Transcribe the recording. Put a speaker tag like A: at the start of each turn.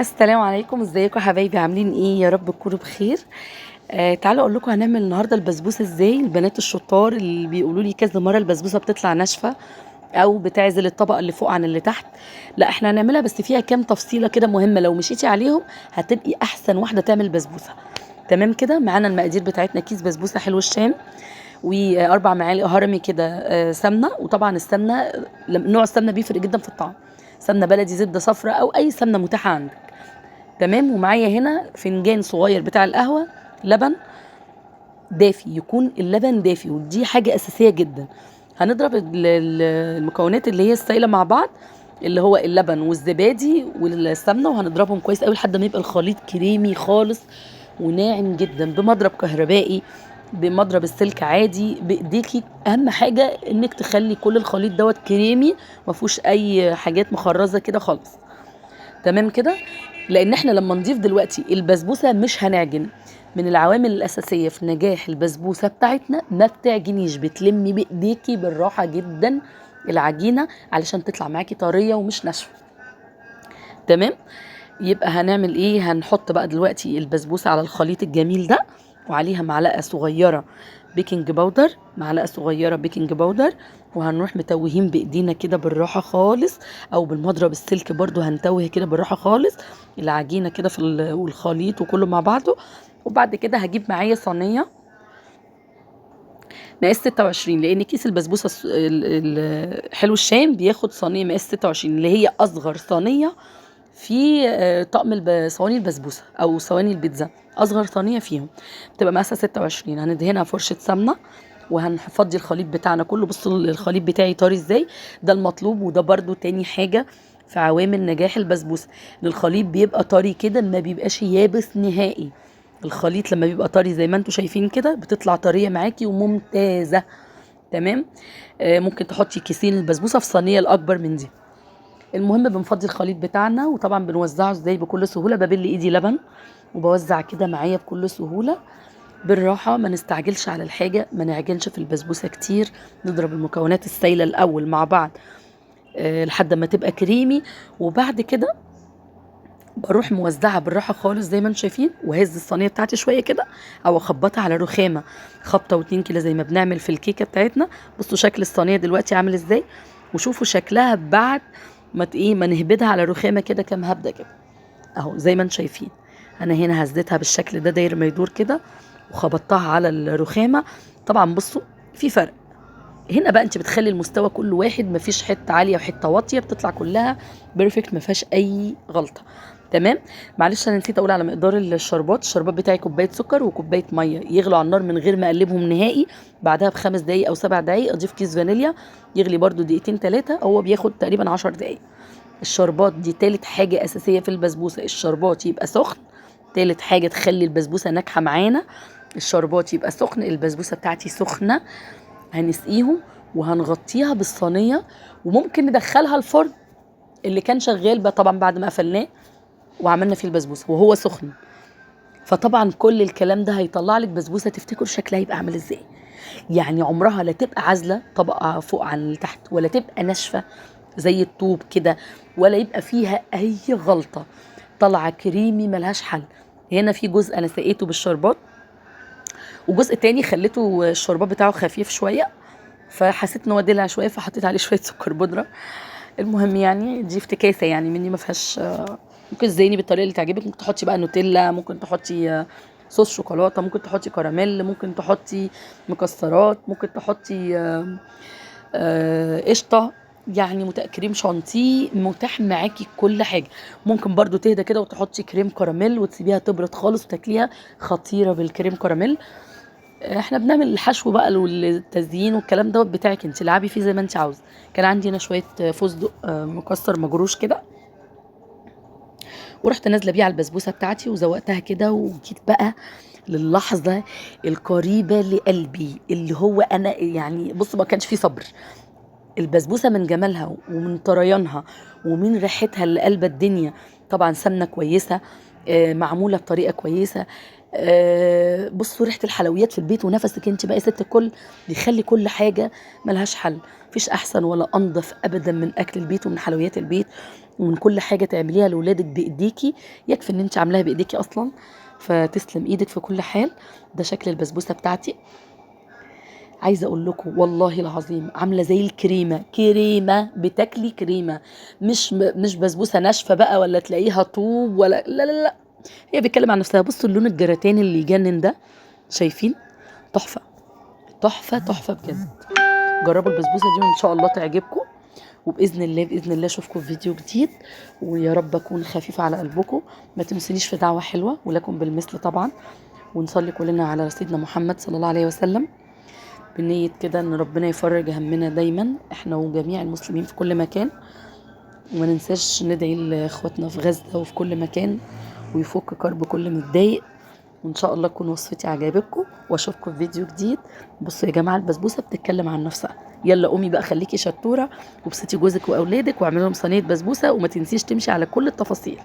A: السلام عليكم، ازيكم يا حبايبي؟ عاملين ايه؟ يا رب تكونوا بخير. تعالوا اقول لكم هنعمل النهارده البسبوسه ازاي. البنات الشطار اللي بيقولوا لي كذا مرة البسبوسه بتطلع ناشفة او بتعزل الطبقة اللي فوق عن اللي تحت، لا احنا هنعملها بس فيها كام تفصيله كده مهمة، لو مشيتي عليهم هتبقي احسن واحدة تعمل بسبوسه. تمام كده، معانا المقادير بتاعتنا: كيس بسبوسه حلو الشام، واربع معالق هرمي كده سمنه. وطبعا السمنة نوع السمنة بيفرق جدا في الطعم، سمنه بلدي، زبدة صفراء، او اي سمنه متاحة عندك. تمام. ومعايا هنا فنجان صغير بتاع القهوة لبن دافي، يكون اللبن دافي، ودي حاجة اساسية جدا. هنضرب المكونات اللي هي السايله مع بعض، اللي هو اللبن والزبادي والسمنه، وهنضربهم كويس قوي لحد ما يبقى الخليط كريمي خالص وناعم جدا، بمضرب كهربائي، بمضرب السلك عادي، بايديكي. اهم حاجة انك تخلي كل الخليط دوت كريمي، ما فيهوش اي حاجات مخرزه كده خالص. تمام كده، لان احنا لما نضيف دلوقتي البسبوسه مش هنعجن. من العوامل الاساسية في نجاح البسبوسه بتاعتنا ما بتعجنيش، بتلمي بايديكي بالراحة جدا العجينة علشان تطلع معاكي طرية ومش ناشفة. تمام. يبقى هنعمل ايه؟ هنحط بقى دلوقتي البسبوسه على الخليط الجميل ده، وعليها معلقه صغيرة baking powder، معلقه صغيرة baking powder، وهنروح متوهين بايدينا كده بالراحة خالص، او بالمضرب السلك برضو هنتوه كده بالراحة خالص العجينة كده في والخليط وكله مع بعضه. وبعد كده هجيب معايا صينية مقاس 26، لان كيس البسبوسه حلو الشام بياخد صينية مقاس 26، اللي هي اصغر صينية في طقم صواني البسبوسه او صواني البيتزا، اصغر صينية فيهم بتبقى مقاسها 26. هندهنها فرشه سمنه وهنفضي الخليط بتاعنا كله. بصوا الخليط بتاعي طري ازاي، ده المطلوب. وده برده تاني حاجة في عوامل نجاح البسبوسه، ان الخليط بيبقى طري كده، ما بيبقاش يابس نهائي. الخليط لما بيبقى طري زي ما انتم شايفين كده بتطلع طرية معاكي وممتازة. تمام. ممكن تحطي كيسين البسبوسه في صينية الاكبر من دي. المهم بنفضي الخليط بتاعنا، وطبعا بنوزعه ازاي بكل سهولة. ببل ايدي لبن وبوزع كده معايا بكل سهولة بالراحة، ما نستعجلش على الحاجة، ما نعجنش في البسبوسه كتير. نضرب المكونات السايله الاول مع بعض لحد ما تبقى كريمي، وبعد كده بروح موزعة بالراحة خالص زي ما انتم شايفين، وهز الصينية بتاعتي شوية كده، او اخبطها على رخامه خبطه واتنين كده زي ما بنعمل في الكيكه بتاعتنا. بصوا شكل الصينية دلوقتي عامل ازاي، وشوفوا شكلها بعد ما ايه ما نهبدها على الرخامه كده كام هبده كده اهو زي ما انتم شايفين. انا هنا هزيتها بالشكل ده داير ما يدور كده، وخبطتها على الرخامه. طبعا بصوا في فرق هنا بقى، انت بتخلي المستوى كل واحد، مفيش حتة عالية وحتة واطية، بتطلع كلها perfect، ما فيهاش اي غلطه. تمام. معلش انا نسيت اقول على مقدار الشربات. الشربات بتاعي كوباية سكر وكوبايه مية، يغلوا على النار من غير ما اقلبهم نهائي. بعدها ب5 دقايق او 7 دقايق اضيف كيس فانيليا، يغلي برده دقيقتين 3، هو بياخد تقريبا 10 دقايق. الشربات دي تالت حاجة اساسية في البسبوسه، الشربات يبقى سخن. تالت حاجة تخلي البسبوسه ناجحة معانا، الشربات يبقى سخن. البسبوسه بتاعتي سخنة، هنسقيهم وهنغطيها بالصينيه، وممكن ندخلها الفرن اللي كان شغال بقى طبعا بعد ما قفلناه وعملنا فيه البسبوسه وهو سخن. فطبعا كل الكلام ده هيطلع لك بسبوسه تفتكر شكلها هيبقى عامل ازاي. يعني عمرها لا تبقى عازله طبقه فوق عن اللي تحت، ولا تبقى ناشفة زي الطوب كده، ولا يبقى فيها اي غلطه، طالعه كريمي ملهاش حل. هنا في جزء انا سقيته بالشربات، وجزء تاني خليته الشربات بتاعه خفيف شوية، فحسيت ان هو دلع شوية فحطيت عليه شوية سكر بودره. المهم يعني دي افتكاسه يعني مني، ما فيهاش. ممكن تزيني بالطريقة اللي تعجبك، ممكن تحطي بقى نوتيلا، ممكن تحطي صوص شوكولاتة، ممكن تحطي كراميل، ممكن تحطي مكسرات، ممكن تحطي قشطه، يعني كريم شانتيه، متاح معاكي كل حاجة. ممكن برضو تهدى كده وتحطي كريم كراميل وتسيبيها تبرد خالص وتاكليها خطيرة بالكريم كراميل. احنا بنعمل الحشو بقى والتزيين والكلام دوت بتاعك انت، العبي فيه زي ما انت عاوزه. كان عندي هنا شوية فستق مكسر مجروش كده، ورحت نازله بيه على البسبوسه بتاعتي وزوقتها كده. وجيت بقى للحظة القريبة لقلبي، اللي هو انا يعني بصوا ما كانش فيه صبر. البسبوسه من جمالها ومن طريانها ومن ريحتها اللي قلبت الدنيا، طبعا سمنه كويسة، معمولة بطريقة كويسة. بصوا ريحه الحلويات في البيت ونفسك انت بقى يا ست الكل بيخلي كل حاجة ملهاش حل. مفيش احسن ولا انضف ابدا من اكل البيت ومن حلويات البيت. ومن كل حاجة تعمليها لاولادك بايديكي، يكفي ان انت عاملاها بايديكي اصلا، فتسلم ايدك في كل حال. ده شكل البسبوسه بتاعتي. عايزه اقول لكم والله العظيم عامله زي الكريمة، كريمة بتاكلي كريمة، مش بسبوسه ناشفة بقى ولا تلاقيها طوب ولا لا لا لا، هي بتتكلم عن نفسها. بصوا اللون الجراتان اللي يجنن ده، شايفين؟ تحفة تحفة تحفة بجد. جربوا البسبوسه دي وان شاء الله تعجبكم، وباذن الله باذن الله اشوفكم في فيديو جديد، ويا رب اكون خفيفة على قلبكم. ما تنسونيش في دعوه حلوة، ولكم بالمثل طبعا، ونصلي كلنا على سيدنا محمد صلى الله عليه وسلم، بنية كده ان ربنا يفرج همنا دايما احنا وجميع المسلمين في كل مكان. وما ننساش ندعي لاخواتنا في غزة وفي كل مكان، ويفك كرب كل متضايق. وان شاء الله تكون وصفتي عجبتكم، واشوفكم في فيديو جديد. بصوا يا جماعة البسبوسه بتتكلم عن نفسها. يلا قومي بقى خليكي شطوره، وابسطي جوزك واولادك، واعملي لهم صينية بسبوسه، وما تنسيش تمشي على كل التفاصيل.